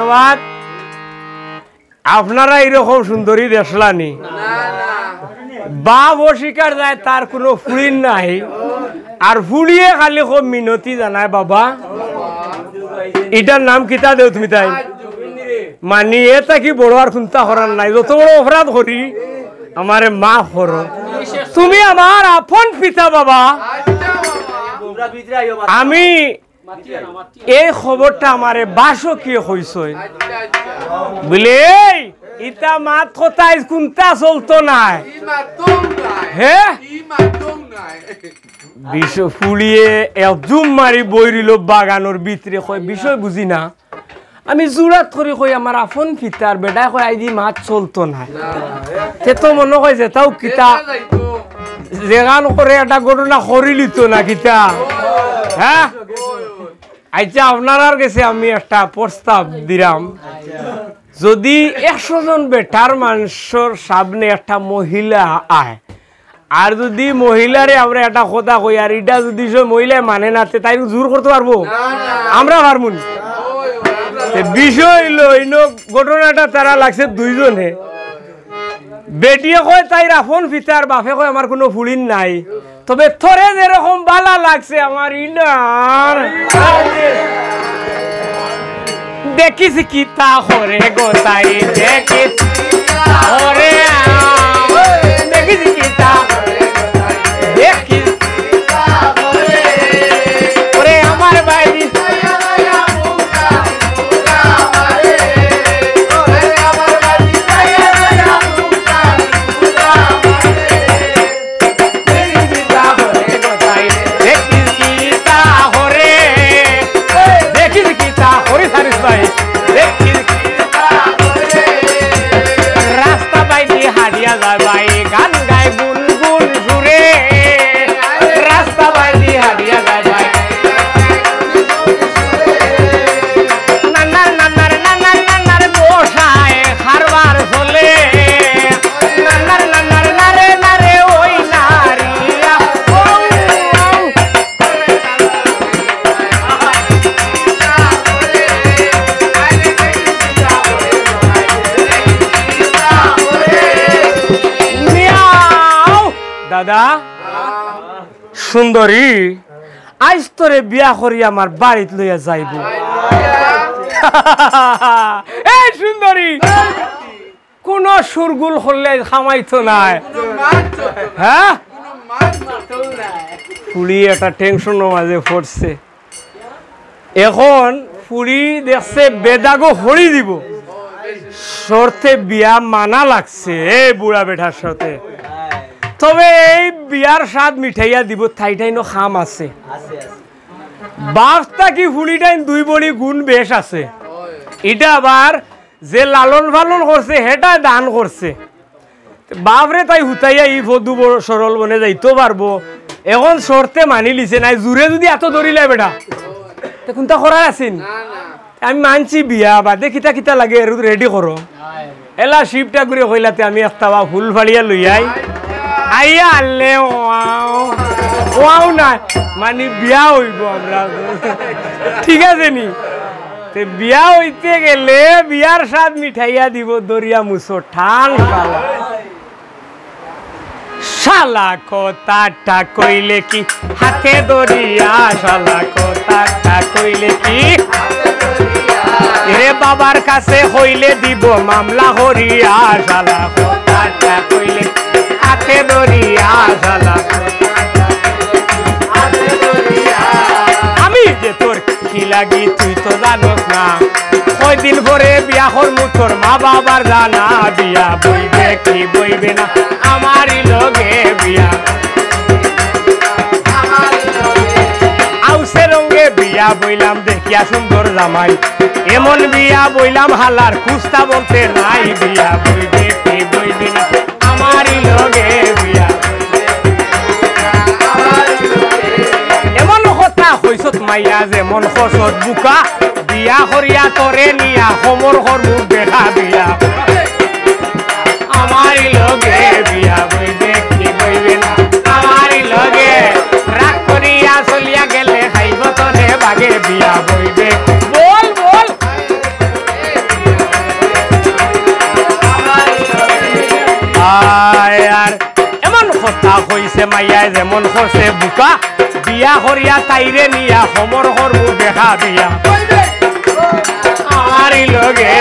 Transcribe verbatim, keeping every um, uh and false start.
ধন্যবাদ। আপনারা এরকম সুন্দরী দেখছলানি? বাপ অস্বীকার যায়, তার কোনো ফুড়ির নাই। আর ফুড়িয়ে খালি খুব মিনতি জানায়, "বাবা, ইটার নাম কিতা দেও তুমি তাই?" মানি, এ থাকি বড় আর কুন্তা করার নাই। যত বড় অপরাধ করি, আমারে মাফ করো। তুমি আমার আপন পিতা বাবা। আমি এই খবরটা আমারে বাসকিয়ে কইছইন। বুলে, "এই, ইতা মাত কথা আইজ কুন্তা চলতো নায়।" হে? বিষ ফুড়িয়ে একদম মারি বই রইল বাগানর ভিতরে, কয়, "বিষয় বুঝি না।" আমি জুরাত করি কই, "আমার আপন পিতার বেটায় কয়, আইজ ই মাত চলতো নায়।" তে তো মনো কয় যেতাও কিতা, যেখান করে একটা ঘটনা করিলিতো না কিতা, হ্যাঁ? আচ্ছা, আপনারার গেছে আমি একটা প্রস্তাব দিরাম, যদি একশো জন বেটার মানষর সামনে একটা মহিলা আয়, আর যদি মহিলারে আমরা একটা কথা কই, আর ইটা যদি সে মহিলায় মানে না, তে তাইরে জোর করতো পারবো? আমরা পারমু নি। তে বিষয় অইলো, ইনো ঘটনাটা তারা লাগছে দুইজনে। বেটিয়ে কয় তাইর আপন পিতার, বাপে কয়, "আমার কোনো ফুড়ির নাই, তবে তোরে যেরকম বালা লাগছে আমার ইনার।" দেখিস কিতা করে গো তাই, দেখিস কিতা করে, দেখিস কিতা, দেখিস কিতা করে। ওরে আমার ভাই, দেখিস কিতা হরে, দেখিস কিতা হরে, দেখিস কিতা হরে সারিস ভাই, দেখিস কিতা হরে। রাস্তা বাইদি হারিয়া যায় ভাই, গান গায় গুনগুন সুরে। রাস্তা বাইদি হারিয়া যায় ভাই। নানার, নানার, নানার, নানার বসায় কারবার চলে। নানার, নানার, নারে, নারে, ওই নারিয়া। ও, ও। মিয়াও। দাদা, সুন্দরী, আইজ তোরে বিয়া করি আমার বাড়িত লইয়া যাইবো। এই সুন্দরী, কোনো সুরগুল করলে খামাইতো নায়। হ্যাঁ? ফুড়ি একটা টেনশনর মাঝে পড়ছে। এখন ফুড়ি দেখছে বেদাগো হরি দিব, শর্তে বিয়া মানা লাগছে এই বুড়া বেটার সাথে। তবে এই বিয়ার স্বাদ মিঠাইয়া দিব, তাই তাই ন খাম আছে। বাপ থাকি ফুড়িটাইন দুই বড়ি গুণ বেশ আছে। ইটা আবার যে লালন পালন করছে, হেটা দান করছে। বাপরে তাই হুতাইয়া ই ফদু বড় সরল বনে যাইতো পারবো। এখন শর্তে মানি লিছে নাই, জুরে যদি এত ধরিলে বেটা, তে কুনটা করার আছিল? আমি মানছি বিয়া, বাদে কিতা কিতা লাগে এরু রেডি করো। এলা শিবটা ঘুরে কইলাতে আমি একটা বা ফুল ফাড়িয়া লইয়াই। আইয়া আনলে ওয়াও, ওয়াও না, মানে বিয়া হইব আমরা। ঠিক আছে নি? তে বিয়া হইতে গেলে বিয়ার স্বাদ মিঠাইয়া দিব দরিয়া মুসো ঠান শালা। শালা কথাটা কইলে কি হাতে দরিয়া, শালা কথাটা কইলে কি? এরে বাবার কাছে হইলে দিব মামলা হরিয়া, শালা কথাটা কইলে হাতে দরিয়া, শালা। আমি যে তোর কি লাগি তুই তো জানোস না, কয়দিন পরে বিয়া করমু তোর মা বাবার জানা, বিয়া বইবে কি বইবে না আমারই লগে বিয়া। আউসে রঙে বিয়া বইলাম দেখিয়া সুন্দর জামাই, এমন বিয়া বইলাম হালার কুস্তা বলতে নাই, বিয়া বইবে কি বইবে না আমারই লগে বিয়া। এমন কথা কইছত মাইয়া যেমন কসত বুকা, বিয়া করিয়া তরে নিয়া কমর কর মুখ দেখা বিয়া। আমারই লগে বিয়া বইবে কি বইবে না, আমারই লগে রাগ করিয়া চলিয়া গেলে খাইব তনে বাগে বিয়া বইবে। বল, বল। তা কইছে মাইয়ায় যেমন করছে বুকা, বিয়া করিয়া তাইরে নিয়া হমর করমু দেখা দিয়া। আরি লগে